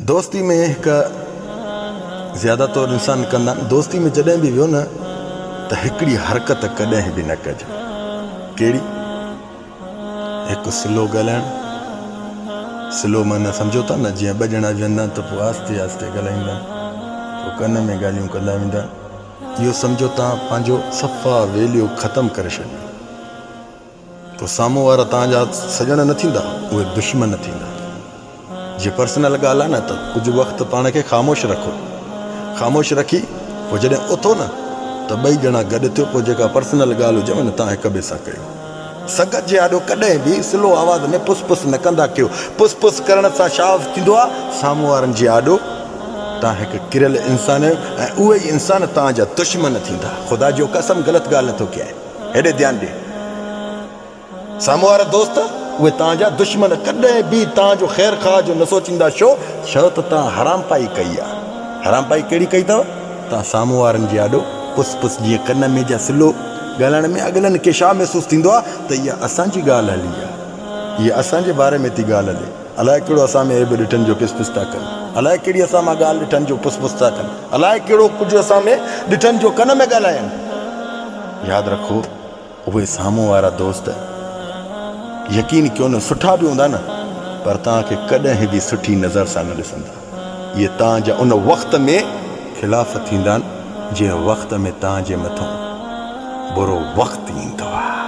دوستي ۾ هڪ زياده طور انسان ڪندا آهن دوستي ۾ جڏهن به ويو نه ته هڪڙي حرڪت ڪڏهن به نه ڪجو ڪهڙي هڪ سلو ڳالهائڻ سلو معنيٰ سمجهو ٿا نه جيئن ٻه ڄڻا ويهندا آهن ته پوء آهستي آهستي ڳالهائيندا آهن پوء ڪن ۾ ڳالهيون ڪندا ويندا آهن اهو سمجهو تان پنهنجو صفا ويليو ختم ڪري ڇڏيو پوء سامهون وارا توهان جا سڄڻ نه ٿيندا، اهي دشمن ٿيندا. جي پرسنل ڳالهه آهي نه ته ڪجهه وقت پاڻ کي خاموش رکو. خاموش رکي پوء جڏهن اٿو نه ته ٻئي ڄڻا گڏ ٿيو پوء جيڪا پرسنل ڳالهه هجيو نه توهان هڪ ٻئي سان ڪيو. سنگت جي آڏو ڪڏهن به سلو آواز ۾ پس پس نه ڪندا ڪيو. پس پس ڪرڻ سان ڇا ٿيندو آهي سامهون وارن جي آڏو توهان هڪ ڪريل انسان آهيو ۽ اهي ئي انسان توهان جا دشمن ٿيندا. خدا جو قسم غلط ڳالهه نٿو ڪيان. هيڏي ڌيان ڏي. سامهون وارا دوست، اهي توهان جا دشمن ڪڏهن به توهان جو خير خواهه جو نه سوچيندا ڇو؟ ڇو ته توهان حرامپائي ڪئي آهي. حرامپائي ڪهڙي ڪئي اٿو؟ توهان سامهون وارن جي آڏو پس پس جيئن ڪن ۾ جا سلو ڳالهائڻ ۾ اڳلن کي ڇا محسوس ٿيندو آهي ته اها اسان جي ڳالهه هلي آهي. اها اسان جي باري ۾ ٿي ڳالهه هلي. الائي ڪهڙو اسان ۾ عيب ڏٺن جو پس پس ٿا ڪن. الائي ڪهڙي اسان مان ڳالهه ڏٺن جو پس پس ٿا ڪن. الائي ڪهڙو ڪجهه اسان ۾ ڏٺن جو ڪن ۾ ڳالهائين. ياد رکو اهي سامهون وارا دوست يقين ڪيو نه سٺا به هوندا نه پر توهان کي ڪڏهن به سٺي نظر سان نه ڏسندا. اهي توهان جا ان وقت ۾ خلاف ٿيندا جنهن وقت ۾ توهان جي مٿان برو وقت ايندو آهي.